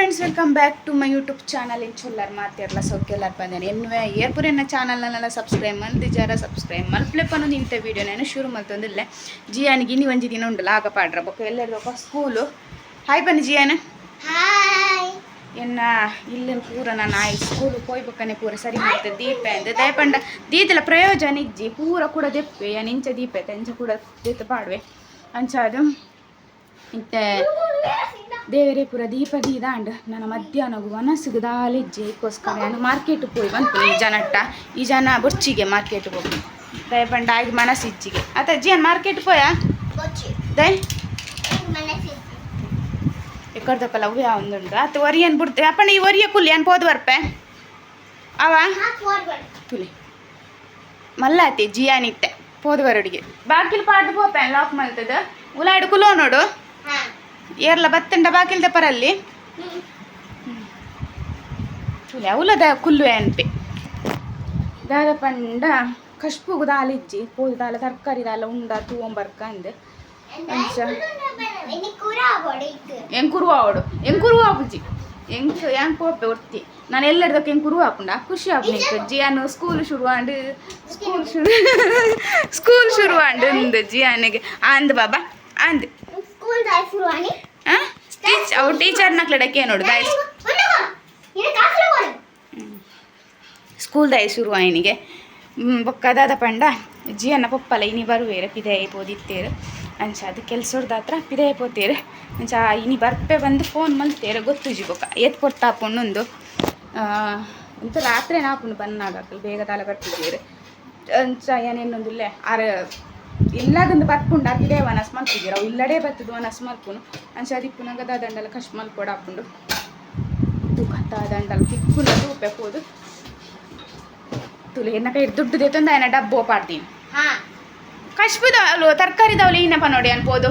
Friends, welcome back to my YouTube channel. ಇಂಚುಲ್ಲರ್ ಮಾತೆರ್ಲ ಸೌಖ್ಯಲ್ಲಾರ್ ಬಂದೇನೆ ಎನ್ನುವೆ ಏರ್ಪುರೆನ್ನ ಚಾನಲ್ನೆಲ್ಲ subscribe ಮಲ್ದಿಜಾರ subscribe ಮಲ್ಪ್ಲೆ ಪನ್ನೊಂದು. ಇಂಥ video ನಾನು ಶುರು ಮಲ್ತೊಂದಿಲ್ಲ. ಜಿಯಾನಿಗೆ ಇನಿ ಒಂಜಿ ದಿನ ಉಂಡು ಲಾಗ ಪಾಡ್ರ. ಬೊಕ್ಕ ಎಲ್ಲೆರ್ದೊಕ ಸ್ಕೂಲು. ಹಾಯ್ ಬನ್ನಿ ಜಿಯಾನ. ಹಾಯ್. ಎನ್ನ ಇಲ್ಲನ್ ಪೂರ ನಾನು ಆಯ್ ಸ್ಕೂಲ್ ಪೋಯ್ ಬೊಕ್ಕನೆ ಪೂರ ಸರಿ ಮಾಡ್ತೆ ದೀಪ ಅಂದ್. ದಯಪಂಡ ದೀದಲ ಪ್ರಯೋಜನ ಇಜ್ಜಿ, ಪೂರ ಕೂಡ ದೆಪ್ಪೆ. ಯಾನ್ ಇಂಚ ದೀಪ ಐತೆ, ಅಂಚ ಕೂಡ ದೀತ ಪಾಡುವೆ. ಅಂಚ ಅದು ಇತ್ತೆ ದೇವರೇ ಪೂರ ದೀಪ ದೀದಾಂಡ್. ನನ್ನ ಮಧ್ಯಾಹ್ನಗು ವನಸುಗು ದಾಲ ಇಜ್ಜಿ. ಐಕೋಸ್ಕರ ಯಾನ್ ಮಾರ್ಕೆಟ್ ಪೋಯಿ ಬಂತು. ಈ ಜನಟ್ಟ ಈ ಜನ ಬೊರ್ಚಿಗೆ ಮಾರ್ಕೆಟ್ ಹೋಗಿ ದಯಪಂಡ ಆಗಿ ಮನಸ್ಸು ಇಜ್ಜಿಗೆ ಅತ್ತ. ಜಿಯನ್ ಮಾರ್ಕೆಟ್ ಪೋಯಾ? ಬೊಚ್ಚಿ. ದಯ್ ಮನಸ್ಸು. ಎಕ್ಕಡ್ದಕ್ಕಲ್ಲ ಅವು ಯಾವೊಂದುಂಡು ಅತ್ತ. ಒರಿಯನ್ ಬಿಡ್ತೆ ಅಪ್ಪಣ್ಣ, ಈ ಒರಿಯ ಕುಲ್ಲಿ ಏನ್ ಪೋದು ಬರ್ಪೆ ಅವ. ಹಾ, ಫೋರ್ವರ್ಡ್. ತುಲಿ ಮಲ್ಲಾತಿ ಜಿಯಾನಿತ್ತೆ ಪೋದು ಬರೋಡಿಗೆ ಬಾಕಿಲ್ ಪಾಡ್ದು ಪೋಪೆ, ಲಾಕ್ ಮಲ್ತದ ಉಲಾಯ್ಡು ಕುಲೋ ನೋಡು. ಹಾ. ಏರ್ಲ ಬತ್ತಂಡ ಬಾಕಿಲ್ದ ಪರಲ್ಲಿ. ತುಲೆ ಅವಲದ ಕುಲ್ಲು ಅನ್ಪೆ. ದಾದ ಪಂಡ ಕಶ್ಪುಗು ದಾಲ ಇಜ್ಜಿ. ಪೋದು ದಾಲ ತರಕಾರಿ ದಾಲ ಉಂಡ ತೂವೊಂಬರ್ಕ ಅಂದ್ ಅಂಚ. ಎಂಕುರು ಆವಡು, ಎಂಕುರು ಆಪುಜಿ. ಎಂಕ್ ಯಾಂಕ್ ಪೋಪೆ ಒರ್ತಿ ನಾನು ಎಲ್ಲೆಡ್ದಕ್ಕೆ. ಎಂಕುರು ಆಪುಂಡ ಖುಷಿ ಆಪುಂಡು ಎಂಕ್. ಜಿಯಾನು ಸ್ಕೂಲ್ ಶುರು ಆಂಡ್, ಸ್ಕೂಲ್ ಶುರು, ಸ್ಕೂಲ್ ಶುರು ಆಂಡ್ ಅಂದ್ ಜಿಯಾನಿಗೆ. ಅಂದ್ ಬಾಬಾ ಅಂದ್. ಸ್ಕೂಲ್ ದಾಯ್ ಶುರುವಾನಿ. ಆ ಟೀಚ್ ಅವು ಟೀಚರ್ ನಕ್ಲಡಕ್ಕೆ ನೋಡು ದಾಯ್. ಸ್ಕೂಲ್ ದಾಯ್ ಶುರು ಆಯ್ನಿಗೆ. ಬೊಕ್ಕ ದಾದ ಪಂಡ ಜಿಯನ್ನ ಪೊಪ್ಪಲ ಇನಿ ಬರುವೇರು, ಪಿದಾಯಿ ಪೋದಿತ್ತೇರು. ಅಂಚ ಅದು ಕೆಲ್ಸೊಡ್ದ ಹತ್ರ ಪಿದಾಯಿ ಪೋತೇರು. ಅಂಚ ಇನಿ ಬರ್ಪೆ ಬಂದು ಫೋನ್ ಮಲ್ತೇರು, ಗೊತ್ತುಜಿ ಬೊಕ್ಕ ಏತ್ ಪೊರ್ತಾಪುಂಡು. ಎಂತ ರಾತ್ರಿ ಆಪುಂಡು ಬನ್ನಾಗ, ಅಕುಲು ಬೇಗ ದಾಲ ಬರ್ತಿದ್ದೀರು. ಅಂಚ ಏನೇನೊಂದಿಲ್ಲ ಆರ್ ಇಲ್ಲಾಗಂದು ಬರ್ಪುಂಡು. ಆ ಪಿದಾಯಿ ವನಸ್ ಮಲ್ತಿದ್ದೀರ, ಅವು ಇಲ್ಲಡೇ ಬರ್ತದೆ ವನಸ್ ಮಲ್ಪುನು. ಅಂಚ ಅದಿಪ್ಪುನಾಗ ದಾದಂಡಲ ಕಶ್ ಮಲ್ಪೊಡು ಆಪುಂಡು. ತೂಕ ದಾದಂಡಲ ತಿಕ್ಕುನ ತೂಪೆ ಪೋದು. ತುಲೆ ಎನ್ನ ಕೈ ದುಡ್ಡು ದೇತೊಂದು ಆಯ್ನ ಡಬ್ಬೋ ಪಾಡ್ತೀನಿ. ಹಾ. ಕಶ್ಬುದ ಅಲ್ವ ತರಕಾರಿದವಳು ಏನಪ್ಪ ನೋಡಿ ಅನ್ಬೋದು.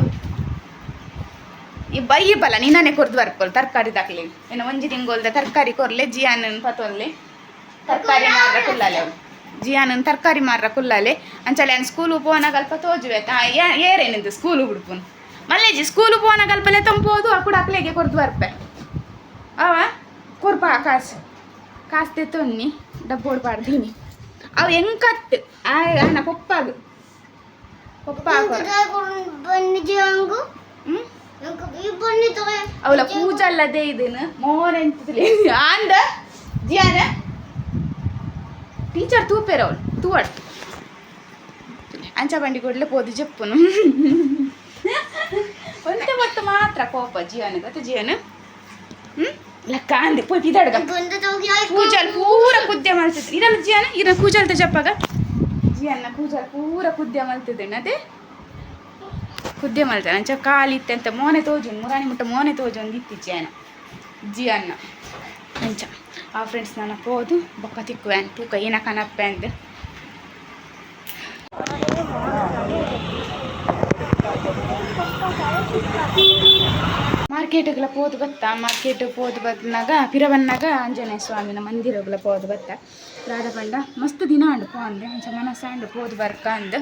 ಈ ಬೈ ಬಲ ನೀನಾನೆ ಕೊರ್ದು ಬರ್ಪೋಲ್ ತರಕಾರಿ ದಾಕ್ಲಿ. ಏನು ಒಂಜಿ ತಿಂಗೋಲ್ದ ತರಕಾರಿ ಕೊರ್ಲೆ. ಜಿಯಾನನ್ ಪತೊನ್ಲೆ ತರಕಾರಿ ಮಾರ್ರ ಕುಲ್ಲಾಲೆ ಅವ್ನು. ಜಿಯಾನನ್ ತರಕಾರಿ ಮಾರ್ರ ಕುಲ್ಲಾಲೆ. ಅಂಚಲೆ ಅನ್ ಸ್ಕೂಲು ಪೋನಾಗ ಅಲ್ಪ ತೋಜುವೆ ಏರೇನಿಂದು ಸ್ಕೂಲು ಬಿಡ್ಪುನು ಮಲ್ಲೇಜಿ. ಸ್ಕೂಲು ಪೋನಾಗ ಅಲ್ಪಲೆ ತಂಪೋದು ಆ ಕೂಡ ಅಕ್ಲೆಗೆ ಕೊರ್ದು ಬರ್ಪೆ. ಅವ ಕೊರ್ಪ ಕಾಸು ಕಾಸು ತೆತ್ತೊನ್ನಿ ಡಬ್ಬೋಡು ಪಾಡ್ದೀನಿ. ಅವು ಹೆಂಕತ್ತು ಆನ ಪೊಪ್ಪಾಗು ಪೊಪ್ಪ ಹಾಕೋರ. ಹ್ಮ್. ಅವಳ ಕೂಜಲ್ಲದೆ ಇದನ್ನು ಮೋರೆಂತದಲ್ಲಿ ಆಂದ ಜಿಯಾನ ಟೀಚರ್ ತೂಪೇರ ಅವಳು ತೂವಡ್ ಅಂಚ ಬಂಡಿ ಕೂಡಲೇ ಪೋದು ಜಪ್ಪುನು. ಒಂತೆ ಹೊತ್ತು ಮಾತ್ರ ಕೋಪ ಜಿಯಾನ ಗೊತ್ತ ಜಿಯಾನ. ಹ್ಮ್ ಲಕ್ಕ ಅಂದೆ ಪೋಯ್ ಪಿದಾಡ್ಗ. ಕೂಜಲ್ ಪೂರ ಕುದ್ಯ ಮಲ್ತಿದ್ರು ಇರಲ್ಲ ಜಿಯಾನ ಇರ ಕೂಜಲ್ತ ಜಪ್ಪಾಗ. ಜಿಯನ್ನ ಕೂಜಲ್ ಪೂರ ಕುದ್ಯ ಮಲ್ತಿದ್ದೇನೆ. ಅದೇ ಕುದ್ಯ ಮಲ್ತಾನೆ. ಅಂಚ ಕಾಲಿತ್ತೆ ಮೋನೆ ತೋಜುಂಡು ಮುರಾಣಿ ಮುಟ್ಟ ಮೋನೆ ತೋಜೊಂದು ಇತ್ತಿ ಜಿಯಾನ ಜಿಯನ್ನ ಅಂಚ. ಆ ಫ್ರೆಂಡ್ಸ್, ನಾನು ಪೋದು ಬೊಕ್ಕ ತಿಕ್ಕುವೆ ತೂಕ ಏನ ಕನಪ್ಪೆ ಅಂದ್. ಮಾರ್ಕೆಟ್ಗಳ ಪೋದು ಬತ್ತ. ಮಾರ್ಕೆಟ್ ಪೋದು ಬತ್ನಾಗ ಪಿರ ಬನ್ನಾಗ ಆಂಜನೇಯ ಸ್ವಾಮಿನ ಮಂದಿರಗಳ ಪೋದು ಬತ್ತ. ದಾದ ಪಂಡ ಮಸ್ತ್ ದಿನ ಅಂಡು ಪೋ ಅಂದೆ. ಅಂಚ ಮನಸ್ಸಂಡು ಪೋದು ಬರ್ಕ ಅಂದ್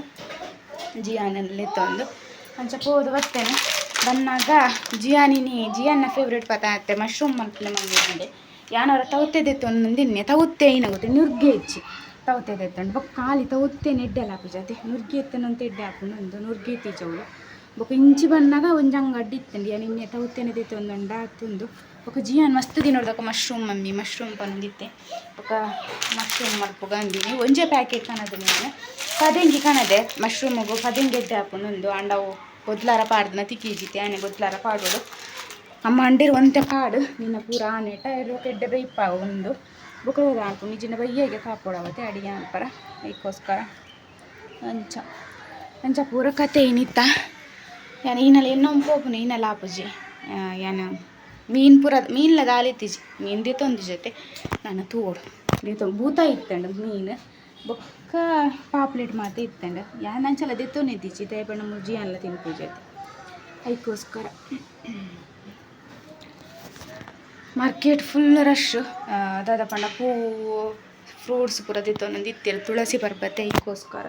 ಜಿಯಾನಲ್ಲಿ ಅಂಚ ಪೋದು ಬರ್ತೇನೆ. ಬನ್ನಾಗ ಜಿಯಾನಿನಿ ಜಿಯನ್ನ ಫೇವ್ರೇಟ್ ಪತ ಅತ್ತೆ ಮಶ್ರೂಮ್ ಮಲ್ಪಲೆ ಮಮ್ಮಿ ಅಂದೆ. ಯಾನವರ ತೌತೆ ದೆತ್ತೊಂದು ತಿನ್ನೆ ತೌತೆ ಏನ ಗೊತ್ತೆ ನುರ್ಗೆ ಹೆಚ್ಚಿ ತೌತೆ ದೆತ್ತೊಂಡು. ಬೊಕ್ಕ ಖಾಲಿ ತೌತೆ ಎಡ್ಡೆ ಆಪುಜಿ ನುರ್ಗೆ ಎತ್ತನಂತ ಎಡ್ಡೆ ಆಪುಂಡು ಒಂದು ನುರ್ಗೆ ಇತ್ತೀಚವಳು. ಬೊಕ್ಕ ಇಂಚಿ ಬನ್ನಾಗ ಒಂಜಿ ಅಂಗಡಿ ಇತ್ತಂడి. ಯಾನ್ ಇನ್ನೆ ತೌತೆನೆ ದೆತ್ತೊಂದುಂಡ ಆತುಂದು. ಬೊಕ್ಕ ಜಿಯಾನ್ ಮಸ್ತ್ ದಿನೊಡ್ದೊಕ ಮಶ್ರೂಮ್ ಮಮ್ಮಿ ಮಶ್ರೂಮ್ ಪನೊಂದಿತ್ತೆ. ಬೊಕ್ಕ ಮಶ್ರೂಮ್ ಮಲ್ಪುಗ ಅಂದಿನಿ. ಒಂಜೇ ಪ್ಯಾಕೆಟ್ ಕನದು ನಾನು ಪದೆಂಗಿ ಕನದೆ. ಮಶ್ರೂಮುಗು ಪದೆಂಗಿ ಎಡ್ಡೆ ಆಪುಂಡು ಉಂದು. ಆಂಡ ಅವು ಬೊದ್ಲಾರ ಪಾಡ್ದನ ತಿಕ್ಕಿಜಿತ್ತೆ ಆನೆ ಬೊದ್ಲಾರ ಪಾಡೋಡು. ಅಮ್ಮ ಅಂಡೇರು ಒಂತೆ ಪಾಡು ನಿನ್ನ ಪೂರ ಆನೆಟ ಎಡ್ಡೆ ಬೇಯ್ಪಾವು ಒಂದು. ಬೊಕ್ಕ ಆಪುಂಡು ನಿಜಿನ ಬಯ್ಯಗೆ ಕಾಪೊಡವತ್ತೆ ಅಡಿಗೆ ಅನ್ಪರ ಐಕೋಸ್ಕರ. ಅಂಚ ಅಂಚ ಪೂರ ಕತೆ ಏನಿತ್ತ. ಯಾನ್ ಈನಲ ಎನ್ನೊಂದು ಪೋಪುನು ಈನಲ ಆಪುಜಿ. ಯಾನ್ ಮೀನು ಪೂರ ಮೀನ್ಲ ದಾಲ ಇತ್ತಿಜಿ. ಮೀನು ದೆತ್ತೊಂದು ಜೊತೆ ನಾನು ತೂವೊಡು ದೆತ್ತೊಂದು ಬೂತ ಇತ್ತಂಡು ಮೀನು ಬೊಕ್ಕ ಪಾಪ್ಲೆಟ್ ಮಾತ ಇತ್ತಂಡು. ಯಾನ್ ಅಂಚಲ ದೆತ್ತೊಂದಿಜ್ಜಿ ದಾಯೆ ಮುಜಿ ಅನ್ಲ ತಿನ್ಪುಜಿ ಐಕೋಸ್ಕರ. Market full rush. ದಾದ ಪಂಡ ಹೂವು ಫ್ರೂಟ್ಸ್ ಪೂರ ದೆತ್ತೊಂದು ಇತ್ತೆರ್. ತುಳಸಿ ಪರ್ಬತೆ ಐಕೋಸ್ಕರ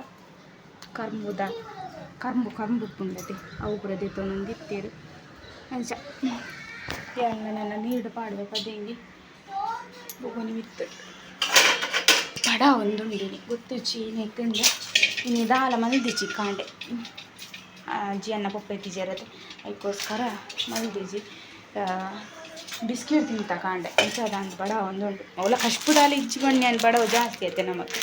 ಕರ್ಂಬುದ ಕರ್ಂಬು ಕರ್ಂಬು ಉಪ್ಪುಂಡತೆ ಅವು ಪೂರ ದೆತ್ತೊಂದು ಇತ್ತೆರ್. ಅಂಚ ನನ್ನ ನೀರು ಪಾಡುವೆ ಪದೆಂಗಿ ಬೊಗೊನಿ ಮಿತ್ತು ಪಡ ಒಂದುಂಡಿನಿ ಗೊತ್ತುಚ್ಚಿ ನೆಕ್ಕಂಡೆ ಇನ್ನು ದಾಲ ಮಲ್ದಿಜಿ ಕಾಂಡೆ ಜಿಯನ್ನ ಪೊಪ್ಪೆತ್ತಿಜರತೆ ಅದಕ್ಕೋಸ್ಕರ ಮಲ್ದಿಜಿ ಬಿಸ್ಕೆಟ್ ತಿಂತ ಕಾಂಡೆ ಇಂಚದ ಬಡ ಒಂದುಂಡು ಅವಲ ಕಷ್ಪುದಾಲ ಇಜ್ಜಿ ಬಣ್ಣಿ ಅನ್ ಬಡವ ಜಾಸ್ತಿ ಐತೆ ನಮಗೆ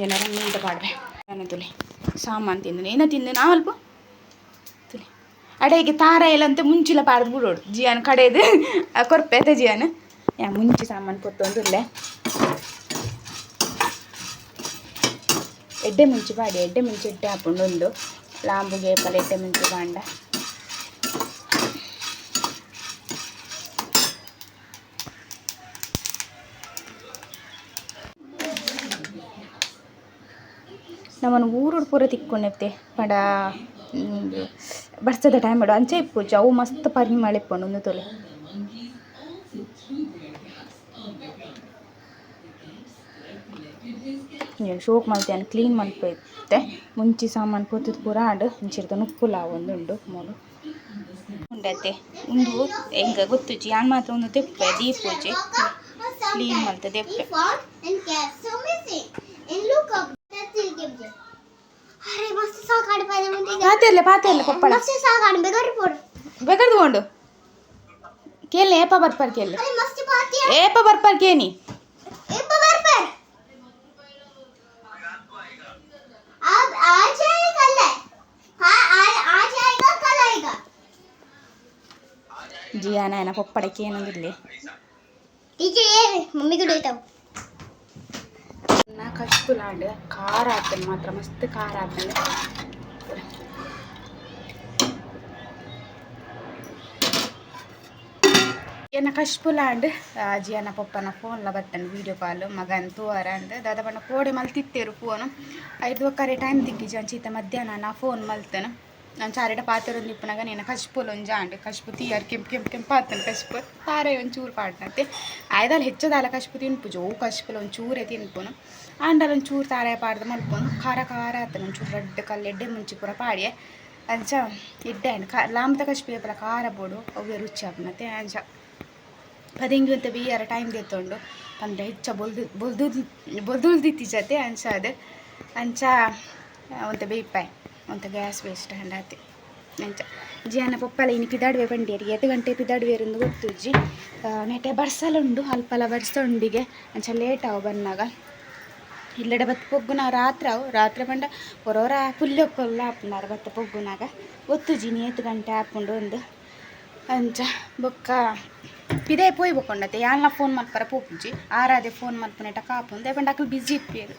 ಏನಾರ ನೀಟ ಪಾಡ್ವೆ ನನ್ನ ತುಲಿ ಸಾಮಾನು ತಿಂದು ಏನ ತಿಂದು ನಾವಲ್ಪ ತುಲಿ ಅಡೆಗೆ ತಾರ ಇಲ್ಲ ಅಂತ ಮುಂಚಿಲ ಪಾಡ್ದು ಬಿಡೋಡು ಜಿಯಾನ್ ಕಡೆದು ಕೊರ್ಪೆ ಅದ ಜಿಯಾನ್ ಯಾ ಮುಂಚೆ ಸಾಮಾನು ಪೊತ್ತೊಂದುಲ್ಲೆ ಎಡ್ಡೆ ಮುಂಚೆ ಪಾಡಿ ಎಡ್ಡೆ ಮುಂಚೆ ಎಡ್ಡೆ ಹಾಕೊಂಡು ಒಂದು ಲಾಂಬುಗೆ ಪಲ ಎಡ್ಡೆ ಮುಂಚೆ ಬಾಂಡ ನಮ್ಮನ್ನು ಊರುಡು ಪೂರ ತಿಕ್ಕೊಂಡೆತ್ತೆ ಪಂಡ ಬರ್ಸದ ಟೈಮ್ ಮಾಡು ಅಂಚೆ ಇಪ್ಪುಜಿ ಅವು ಮಸ್ತ್ ಪರಿಮಳ ಇಪ್ಪುಂಡು ಒಂದು ತೊಲೆ. ಶೋಕ್ ಮಲ್ತೆ ಕ್ಲೀನ್ ಮಲ್ಪೈತೆ ಮುಂಚಿ ಸಾಮಾನು ಪೊತ್ತುದು ಪೂರ ಆಂಡ್ ಇಂಚಿರ್ದ ನುಪ್ಪುಲ ಒಂದುಂಡು ಮೂಲು ಉಂಡತೆ ಉಂದು ಎಂಕ ಗೊತ್ತುಜಿ ಯಾನ್ ಮಾತ್ರ ಒಂದು ತೆಪ್ಪೆ ದೀಪೂಜಿ ಕ್ಲೀನ್ ಮಲ್ತ ದೆಪ್ಪೆ. ಪಾತೆರ್ಲೆ ಪಾತೆರ್ಲೆ ಪಪ್ಪಳ ಬೇಕಾದ್ರೆ ತಗೊಂಡು ಕೇಳಿ ಏಪ ಬರ್ಪಾರ್ ಕೇಳಿ ಏಪ ಬರ್ಪಾರ್ ಕೇನಿ. अब आज है कल है हाँ आज आएगा कल आएगा. ಜಿಯಾನ ಏನ ಪಪ್ಪಡಕ್ಕೆ ಏನಂದಿಲ್ಲ. टीचर ये मम्मी को देता हूँ. ನಾ ಕಷ್ಪುಲಾಂಡ್ ಖಾರ ಹಾಕ್ತೇನೆ ಮಾತ್ರ ಮಸ್ತ್ ಖಾರ ಹಾಕ್ತೇನೆ. ಎನ್ನ ಕಷ್ಪುಲಾಂಡ್ ಜಿಯನ ಪಪ್ಪನ ಫೋನ್ಲ ಬತ್ತಂಡು ವೀಡಿಯೋ ಕಾಲ್ ಮಗನ್ ತೂವರ ಅಂದ್ ದಾದ ಪಂಡ ಕೋಡೆ ಮಲ್ತಿತ್ತೇರು ಫೋನು ಐದು ಒಕ್ಕರೆ ಟೈಮ್ ತಿಕ್ಕಿಜಿ ಅಂಚಿತ್ತ ಮಧ್ಯಾಹ್ನ ನಾ ಫೋನ್ ಮಲ್ತೇನೆ. ನಾನು ಚಾರಿಡ ಪಾತೆರೊಂದು ಇಪ್ಪುನಗ ನೇನ ಕಷ್ಪುಲ್ ಒಂಜಿ ಆಂಡ್ ಕಷ್ಪು ತೀಯರ್ ಕೆಂಪು ಕೆಂಪು ಕೆಂಪು ಆತನ ಕಷ್ಪು ತಾರೆ ಒಂಚೂರು ಪಾಡ್ನತೆ ಆಯ್ದಾಲ ಹೆಚ್ಚದಾಲ ಕಷ್ಪು ತಿನ್ಪುಜಿ ಅವು ಕಷ್ಪುಲ ಒಂಚೂರೇ ತಿನ್ಪುನು ಆಂಡಲ ಒಂಚೂರು ತಾರೆ ಪಾಡ್ದು ಮಲ್ಪುನು ಖಾರ ಖಾರ ಆತನ ಒಂಚೂರು ರಡ್ಡ್ ಕಲ್ಲು ಎಡ್ಡೆ ಮುಂಚಿ ಪೂರ ಪಾಡ್ಯೆ ಅಂಚ ಎಡ್ಡೆ ಆಂಡ್ ಖಾ ಲಾಂಬದ ಕಷ್ಪು ಏಪಲ ಖಾರ ಬೋಡು ಅವೇ ರುಚಿ ಆಪುನತೆ. ಅಂಚ ಪದೆಂಗಿ ಅಂತ ಬಿಯ್ಯಾರ ಟೈಮ್ ದೆತ್ತೊಂಡು ಪಂಡ ಹೆಚ್ಚ ಬೊಲ್ದು ಬೊಲ್ದು ಬೊಲ್ದುಲ್ದಿತ್ತಿಜತೆ ಅಂಚ ಅದು ಅಂಚ ಒಂತೆ ಬೇಯ್ಪಾಯ್ ಒಂತೆ ಗ್ಯಾಸ್ ವೇಸ್ಟ್ ಆಂಡ್ ಅಂಚ ಜಿಯಾನ ಪೊಪ್ಪಲ ಇನಿ ಪಿದಾಡ್ವೆ ಬಂಡಿಯರಿಗೆ ಏತ್ ಗಂಟೆ ಪಿದಾಡ್ವೇರಿಂದು ಗೊತ್ತುಜ್ಜಿ. ನೆಟೆ ಬರ್ಸಲ ಉಂಡು ಅಲ್ಪಲ ಬರ್ಸ ಉಂಡಿಗೆ ಅಂಚ ಲೇಟ್ ಆವು ಬನ್ನಾಗ ಇಲ್ಲಡೆ ಬತ್ತು ಪೊಗ್ಗುನ ರಾತ್ರಿ ಅವು ರಾತ್ರಿ ಪಂಡ ಒರೋರ ಪುಲ್ಯೊಕ್ಕೊಲ್ಲ ಆಪುಂಡಾರ ಬತ್ತ ಪೊಗ್ಗುನಾಗ ಗೊತ್ತುಜ್ಜಿ ಇನಿ ಏತ್ ಗಂಟೆ ಆಪುಂಡು ಅಂದ್ ಅಂಚ ಬೊಕ್ಕ ಪಿದೆ ಪೋಯಿ ಬೊಕೊಂಡತೆ ಯಾನ್ಲ ಫೋನ್ ಮಲ್ಪರ ಪೋಪುಜಿ ಆರಾದೆ ಫೋನ್ ಮಲ್ಪುನೇಟ ಕಾಪುಂದು ಪಂಡ ಅಕುಲು ಬ್ಯುಸಿ ಇಪ್ಪೇರು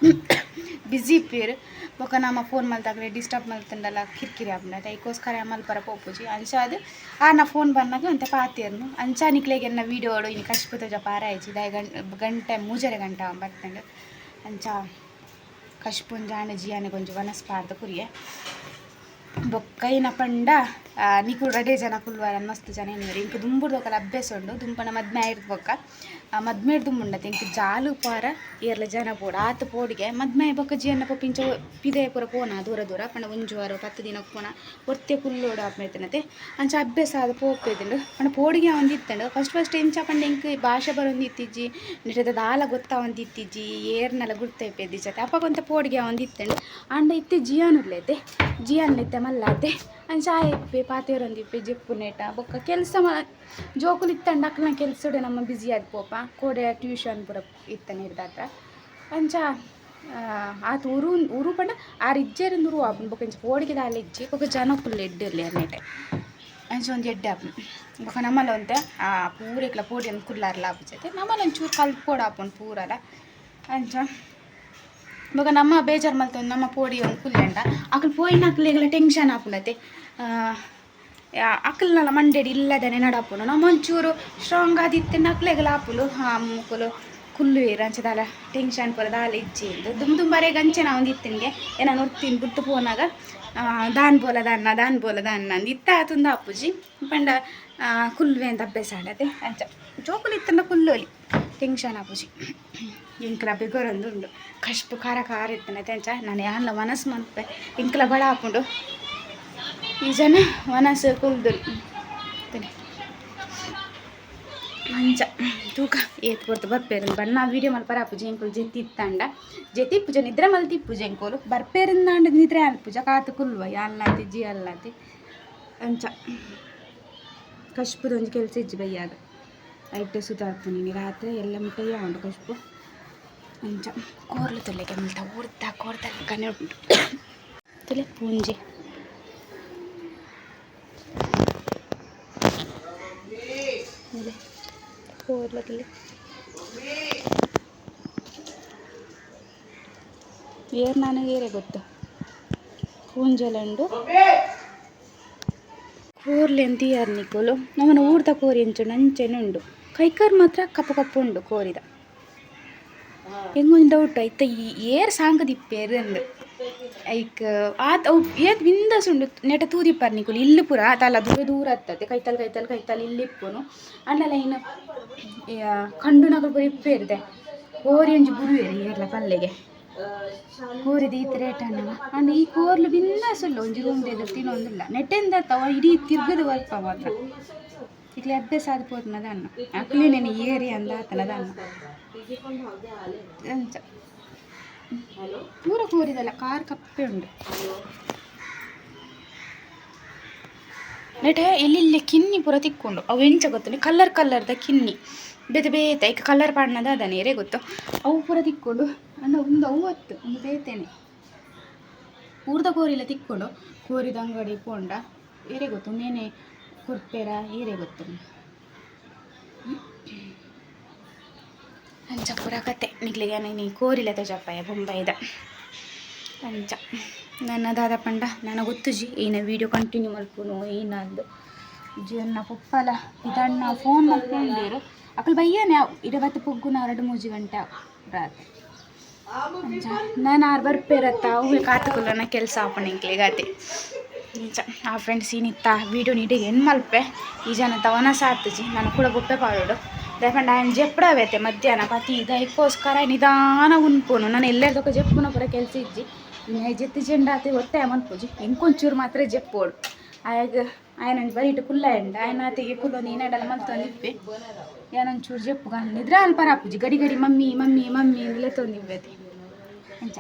ಬ್ಯುಸಿ ಇಪ್ಪೇರು ಬೊಕ್ಕ ನಮ್ಮ ಫೋನ್ ಮಲ್ತಾಗಲೇ ಡಿಸ್ಟರ್ಬ್ ಮಲ್ತಂಡಲ ಕಿರಿಕಿರಿ ಆಪುಂಡತೆ ಐಕೋಸ್ಕರ ಮಲ್ಪರ ಪೋಪುಜಿ. ಅಂಚ ಅದು ಆರ್ನ ಫೋನ್ ಬನ್ನಗ ಅಂತೆ ಪಾತೆರ್ನು ಅಂಚ ನಿಕ್ಲೆಗ್ ಎನ್ನ ವೀಡಿಯೋಡು ಇನಿ ಕಷ್ಪು ತೋಜ ಪಾರಾಯ್ಜಿ ದಾಯೆ ಗಂಟೆ ಮೂಜರೆ ಗಂಟೆ ಬತ್ತಂಡು ಅಂಚ ಕಷ್ಪುಂಜಾಣ ಜಿಯಾನೆಗ್ ಒಂಜಿ ವನಸ್ ಪಾಡ್ದ್ ಕೊರಿಯೆ. ಬೊಕ್ಕ ಇನ ಪಂಡ ನಿಕುಲು ರಡ್ಡೆ ಜನ ಕುಲ್ಲುವರ ಮಸ್ತ್ ಜನ ಎನ್ನುವೆರ್ ಎಂಕ್ ದುಂಬುರ್ದೊಕಲ ಅಭ್ಯಾಸ ಉಂಡು ದುಂಬನ ಮದ್ಮೆ ಆಯಿರ್ದ್ ಬೊಕ್ಕ ಮದ್ಮೆಡ್ ದುಂಬುಂಡತೆ ಎಂಕ್ ಜಾಲು ಪೋರ ಏರ್ಲ ಜನ ಬೋಡು ಆತ್ ಪೋಡಿಗೆ ಮದ್ಮೆ ಆಯಿ ಬೊಕ್ಕ ಜಿಯನ್ನ ಪೋಪ ಇಂಚ ಪಿದಯಿ ಪೂರ ಪೋನ ದೂರ ದೂರ ಪಂಡ ಒಂಜಿ ವಾರ 10 ದಿನಕ್ ಪೋನ ಒರ್ತೆ ಕುಲ್ಲೊಡು ಆಪುನೈತನತೆ ಅಂಚ ಅಭ್ಯಾಸ ಆದ್ ಪೋಪೆದುಂಡು. ಪಂಡ ಪೋಡಿಗೆ ಆವೊಂದಿತ್ತುಂಡು ಫಸ್ಟ್ ಫಸ್ಟ್ ಎಂಚ ಪಂಡ ಎಂಕ್ ಭಾಷೆ ಬರೊಂದಿತ್ತಿಜ್ಜಿ ನೆಟೆ ದಾಲ ಗೊತ್ತಾವೊಂದಿತ್ತಿಜ್ಜಿ ಏರ್ನಲ ಗುರ್ತೈಪೆದಿಜ್ಜತೆ ಅಪಗ ಒಂತೆ ಪೋಡಿಗೆ ಆವೊಂದಿತ್ತುಂಡು. ಆಂಡ ಇತ್ತೆ ಜಿಯಾನ್ ಉಲ್ಲೆತೆ ಜಿಯಾನ್ ಇತ್ತೆ ಮಲ್ಲಾತೆ ಅಂಚ ಆಯೆ ಇಪ್ಪೆ ಪಾತೆರೊಂದಿಪ್ಪೆ ಜೆಪ್ಪುನೇಟ ಬೊಕ್ಕ ಕೆಲಸ ಜೋಕುಲು ಇತ್ತಂಡ ಅಕ್ಲ್ನ ಕೆಲ್ಸಡ್ ನಮ ಬ್ಯುಸಿ ಆದ್ ಪೋಪ ಕೋಡೆ ಟ್ಯೂಷನ್ ಪೂರ ಇತ್ತನೆ ಇರ್ದಾತ ಅಂಚ ಆತ್ ಉರು ಉರು ಪಂಡ ಆರ್ ಇಜ್ಜೆರ್ ಉರು ಆಪುಂಡು ಬೊಕ್ಕ ಇಂಚ ಪೋಡಿಗೆ ದಾಲ ಇಜ್ಜಿ ಬೊಕ್ಕ ಜನೊಕುಲು ಎಡ್ಡೆ ಉಲ್ಲೆರ್ ನೆಟೆ ಅಂಚ ಒಂಜಿ ಎಡ್ಡೆ ಆಪುಂಡು. ಬೊಕ್ಕ ನಮಲ ಒಂತೆ ಪೂರೆಕ್ಲ ಪೋಡಿಯೊಂದು ಕುಲ್ಲಾರ್ಲ ಆಪುಜತೆ ನಮಲ ಒಂಚೂರು ಕಲ್ಪೊಡು ಆಪುಂಡು ಪೂರಲ ಅಂಚ ಬೊಕ ನಮ್ಮ ಬೇಜಾರು ಮಲ್ತೊಂದು ನಮ್ಮ ಪೋಡಿ ಒಂದು ಕುಲ್ಲೆಂಡ ಅಕುಲು ಪೋಯಿನಕ್ಲೆಗ್ಲ ಟೆನ್ಷನ್ ಆಪುಂಡತೆ ಅಕಲ್ನಲ ಮಂಡೆಡ್ ಇಲ್ಲದನೆ ನಡಪುಂಡು ನಮ್ಮ ಒಂಚೂರು ಸ್ಟ್ರಾಂಗ್ ಆದಿತ್ತಿನ ಅಕ್ಲೆಗ್ಲ ಆಪುಂಡು ಹಾ ಮೊಕುಲು ಕುಲ್ಲುವೆರ್ ಅಂಚ ದಾಲ ಟೆನ್ಷನ್ ಪೂರ ದಾಲ ಇಜ್ಜಿ ಇಂದ್ ದುಂಬು ದುಂಬಾರೆಗ್ ಅಂಚೆ ಆವೊಂದಿತ್ತಿನಿಗೆ ಎನನ್ ಒರ್ತಿನ್ ಬುಡ್ದು ಪೋನಾಗ ದಾನ್ ಬೋಲ ದಾನ್ನ ದಾನ್ ಬೋಲ ದಾನ್ನ ಅಂದ್ ಇತ್ತೆ ಆತೊಂದು ಆಪುಜಿ ಪಂಡ ಕುಲ್ಲುವೆ ಅಂದ್ ಅಭ್ಯಾಸ ಆಂಡತೆ ಅಂಚ ಜೋಕುಲು ಇತ್ತುಂಡ ಕುಲ್ಲೊಲಿ ಟೆನ್ಷನ್ ಆಪುಜಿ. ಎಂಕ್ಲ ಬೆಗೊರೊಂದು ಉಂಡು ಕಷ್ಪು ಖಾರ ಖಾರ ಇತ್ತುಂಡತೆ ಅಂಚ ನನ ಯಾನ್ಲ ವನಸ್ ಮನ್ಪೆ ಎಂಕ್ಲ ಬಡ ಆಪುಂಡು ಈ ಜನ ವನಸ್ ಕುಲ್ದುಲ್. ಅಂಚ ತೂಕ ಏತ್ ಪೊರ್ತು ಬರ್ಪೇರು ಬಣ್ಣ ವೀಡಿಯೋ ಮಲ್ಪರ ಆಪುಜಿ ಎಂಕುಲು ಜೆತ್ತಿ ಇತ್ತಂಡ ಜೆತ್ತಿ ಪೂಜೆ ನಿದ್ರೆ ಮಲ್ತಿ ಪೂಜೆ ಎಂಕೋಲು ಬರ್ಪೇರಿಂದಾಂಡ ನಿದ್ರೆ ಅಲ್ಪುಜ ಕಾತು ಕುಲ್ವ ಯಾಲ್ಲಾತಿ ಜಿ ಅಲ್ಲಾತಿ ಅಂಚ ಕಶ್ಪುದ ಒಂಜಿ ಕೆಲಸ ಇಜ್ಜಿ ಬಯ್ಯಾಗ ಐಟ್ ಸುಧಾರ್ಪುನಿ ರಾತ್ರಿ ಎಲ್ಲ ಮುಟ್ಟಯ್ಯ ಉಂಡು ಕಶ್ಪು ಅಂಚ ಕೋರ್ಲು ತುಲೆಗೆ ಮುಲ್ತ ಊರ್ದ ಕೋರ್ದ ಕನೆ ಉಂಟು ತುಲೆ ಪೂಂಜೆ ತುಲೆ ಕೋರ್ಲು ತುಲೆ ಏರ್ ನನಗೆ ಏರೆ ಗೊತ್ತು ಪೂಂಜೆಲುಂಡು ಕೋರ್ಲೆ ಅಂತ ಯಾರು ನಿಕೋಲು ನಮ್ಮನ ಊರ್ದ ಕೋರಿ ಅಂಚುಂಡು ಅಂಚೆನೆ ಉಂಡು ಕೈಕಾರ್ ಮಾತ್ರ ಕಪ್ಪು ಕಪ್ಪು ಉಂಡು ಕೋರಿದ. ಎಂಗೊಂದು ಡೌಟ್ ಐತ ಈ ಏರ್ ಸಾಂಗದಿಪ್ಪೇರು ಅಂದ್ ಐಕ್ ಆತ್ ಅವು ಏತ್ ಬಿಂದಾಸ್ ಉಂಡು ನೆಟ ತೂದಿಪ್ಪರ್ ನಿಕುಲು ಇಲ್ಲು ಪೂರ ಆತಲ್ಲ ದೂರ ದೂರ ಹತ್ತದೆ ಕೈತಲ್ ಕೈತಲ್ ಕೈತಲ್ ಇಲ್ಲಿ ಇಪ್ಪುನು ಅಂಡಲ ಇನ್ನು ಕಂಡುನಕುಲು ಪೂರ ಇಪ್ಪೇರ್ದೆ ಕೋರಿ ಒಂಜಿ ಬುರುವೆರ್ ಏರ್ಲ ಪಲ್ಲೆಗೆ ಕೋರಿದ ಈತ್ ರೇಟ್ ಅನ್ನವ. ಅಂಡ ಈ ಕೋರ್ಲು ಬಿಂದಾಸ್ ಉಲ್ಲ ಒಂಜಿ ರೂಮ್ ಎದುರು ತಿನ್ನೊಂದಿಲ್ಲ ನೆಟ್ಟೆಂದ ತವ ಇಡೀ ತಿರ್ಗದ ಬರ್ಪ ಮಾತ್ರ ಇಕ್ಲೆ ಅಭ್ಯಾಸ ಆದ್ ಪೋತ್ನದ ಅನ್ನ ಅಕ್ಲೇನೇನು ಏರಿ ಅಂದ ಆತನದ ಅನ್ನ ಅಂಚ ಪೂರ ಕೋರಿದಲ್ಲ ಕಾರ್ ಕಪ್ಪೆ ಉಂಡು ನೆಟೆ ಎಲ್ಲೆಲ್ಲೆ ಕಿನ್ನಿ ಪೂರ ತಿಕ್ಕೊಂಡು ಅವು ಎಂಚ ಗೊತ್ತುಂಡು ಕಲ್ಲರ್ ಕಲ್ಲರ್ದ ಕಿನ್ನಿ ಬೇತೆ ಬೇತೆ ಐಕ್ ಕಲ್ಲರ್ ಪಾಡ್ನದ ಅದನೆ ಏರೆ ಗೊತ್ತು ಅವು ಪೂರ ತಿಕ್ಕೊಂಡು ಅಂಡ ಒಂದು ಅವು ಅತ್ತು ಒಂದು ಬೇತೆನೆ ಊರ್ದ ಕೋರಿಲ ತಿಕ್ಕೊಂಡು ಕೋರಿದ ಅಂಗಡಿ ಪೋಂಡ ಏರೆ ಗೊತ್ತು ಮೇನೆ ಕೊರ್ಪೆರ ಏರೆ ಗೊತ್ತು ಅಂಚ ಪೂರ ಕತೆ ನಿಕ್ಲೆಗೆ ನೀ ಕೋರಿಲ ತೋಜಪ್ಪಾಯ ಬೊಂಬೈದ ಅಂಚ ನನ್ನ ದಾದ ಪಂಡ ನನ್ನ ಗೊತ್ತುಜಿ ಏನ ವೀಡಿಯೋ ಕಂಟಿನ್ಯೂ ಮಲ್ಪುನು ಏನಂದು ಜೀವನ ಪೊಪ್ಪಲ ಇದಣ್ಣ ಫೋನ್ ಮಲ್ಕೊಂಡಿರು ಅಕಲ್ ಬಯ್ಯನೆ ಇಡಬತ್ತು ಪೊಗ್ಗುನ 2-3 ಗಂಟೆ ರಾತ್ರಿ ಅಂಚ ನಾನು ಆರು ಬರ್ಪೇರತ್ತ ಅವು ಕಾತುಕುಲ್ಲನ ಕೆಲಸ ಆಪಣ ಎಂಕ್ಲೆಗಾತೆ ಅಂಚ ಆ ಫ್ರೆಂಡ್ಸ್ ಏನಿತ್ತ ವೀಡಿಯೋ ನೀಟಿಗೆ ಏನು ಮಲ್ಪೆ ಈ ಜನ ತವನ ಸಾತುಜಿ ನಾನು ಕೂಡ ಬೊಪ್ಪೆ ಪಾಡೋಡು ದಯಪಂಡ ఆయన ಜೆಪ್ಪಡವೇತೆ ಮಧ್ಯಾಹ್ನ ಪತಿ ಇದಕ್ಕೋಸ್ಕರ ನಿಧಾನ ಉನ್ಪುನು ನಾನು ಎಲ್ಲೆರ್ದೊಕ್ಕ ಜೆಪ್ಪುನ ಪೂರ ಕೆಲಸ ಇಜ್ಜಿ ಇನ್ನು ಜೆತ್ತಿ ಚೆಂಡಾತೆ ಒತ್ತಾಯ ಮನ್ಪುಜಿ ಇಂಕೊಂಚೂರು ಮಾತ್ರ ಜೆಪ್ಪೋಡು ಆಯಾಗ ఆయన ಬರೀ ಇಟ್ಟು ಕುಲ್ಲ ಎಂಡ ఆయన ಆತೆಗೆ ಕುಲ್ಲೊಂದು ಏನಾಡಲ್ಲ ಮಲ್ತೊಂದು ಇಪ್ಪೆ ಯಾನೊಂಚೂರು ಜೆಪ್ಪು ನಿದ್ರೆ ಅಲ್ಪ ರಾಪುಜಿ ಗಡಿ ಗಡಿ ಮಮ್ಮಿ ಮಮ್ಮಿ ಮಮ್ಮಿ ಇಂದಲೇ ಇವ್ವೇತೆ ಅಂಚ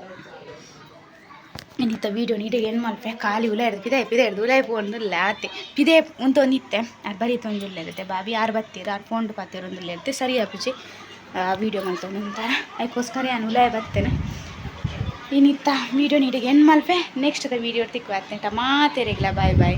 ಇನ್ನಿತ್ತ ವೀಡಿಯೋ ನೀಟಿಗೆ ಏನು ಮಲ್ಪೆ ಖಾಲಿ ಉಲ ಹಿಡ್ದು ಪಿದೆ ಪಿದೆ ಹಿಡ್ದು ಉಲಾಯಿ ಪೋಂದುಲ್ಲ ಆತೆ ಪಿದೆ ಉಂತೊಂದು ಇತ್ತೆ ಅದು ಬರೀ ತೊಂದುಲ್ಲ ಬಾಬಿ ಯಾರು ಬತ್ತೀರ ಆರು ಫೋನ್ ಪಾತೀರ ಒಂದುಲ್ಲ ಇರುತ್ತೆ ಸರಿ ಅಪ್ಪುಜಿ ವೀಡಿಯೋ ಮಲ್ತೊಂದು ಅಂತಾರ ಅದಕ್ಕೋಸ್ಕರ ನಾನು ಉಲಾಯ ಬರ್ತೇನೆ. ಇನ್ನಿತ್ತ ವೀಡಿಯೋ ನೀಟಿಗೆ ಏನು ಮಲ್ಪೆ ನೆಕ್ಸ್ಟ್ ವೀಡಿಯೋ ತಿಕ್ಕು ಮಾತೇರಿಗ್ಲ ಬಾಯ್ ಬಾಯ್.